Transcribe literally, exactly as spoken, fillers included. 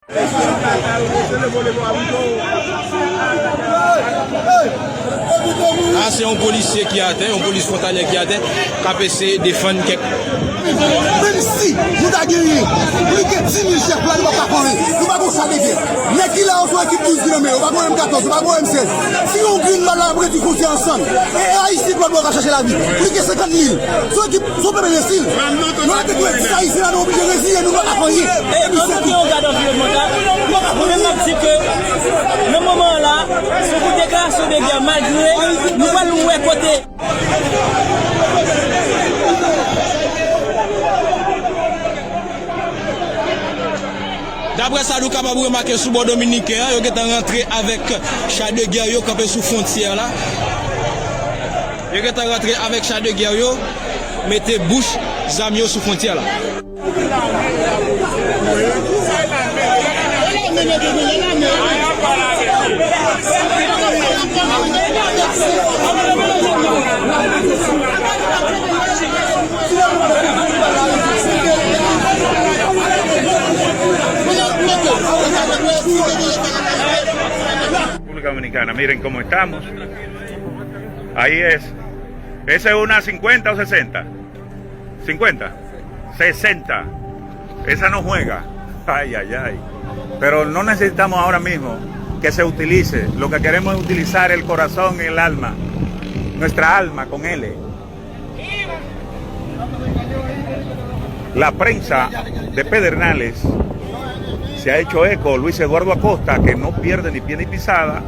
A se yon polisye ki atè, yon polis fwontalyè ki atè, k ap eseye defann kèk. Menm si nou ta genyen plis ke dis mil chèf la, nou p ap ka fè anyen. Nou pa gon chadegè. Nèg ki la yo se yon ekip douz ki nan men yo, yo pa gon M katòz, yo pa gon M sèz. Si yon grenn mal la, ap redwi fwontyè an sann. E, e Ayisyen ki pa dwe ka chache lavi. Plis ke senkant mil. Se yon ekip, se yon pèp enbesil. Nou rete tou dis Ayisyen la, nou oblije reziye nou, nou pa ka fè anyen. E, an tan ke yon gad anviwònmantal, mwen menm m ap di ke nan moman an la, se pou deklarasyon de gè, malgre nou pral wè kote. Daprè sa nou kapab remake sou bò dominiken an, yo gentan rantre avèk cha de gè yo kanpe sou fwontyè la. Yo gentan rantre avèk cha de gè yo, mete bouch zam yo sou fwontyè la. República Dominicana, miren cómo estamos. Ahí es. ¿Esa es una cincuenta o sesenta? ¿Cincuenta? Sesenta. Esa no juega. Ay, ay, ay. Pero no necesitamos ahora mismo que se utilice. Lo que queremos es utilizar el corazón y el alma. Nuestra alma con L. La prensa de Pedernales se ha hecho eco. Luis Eduardo Acosta, que no pierde ni pie ni pisada,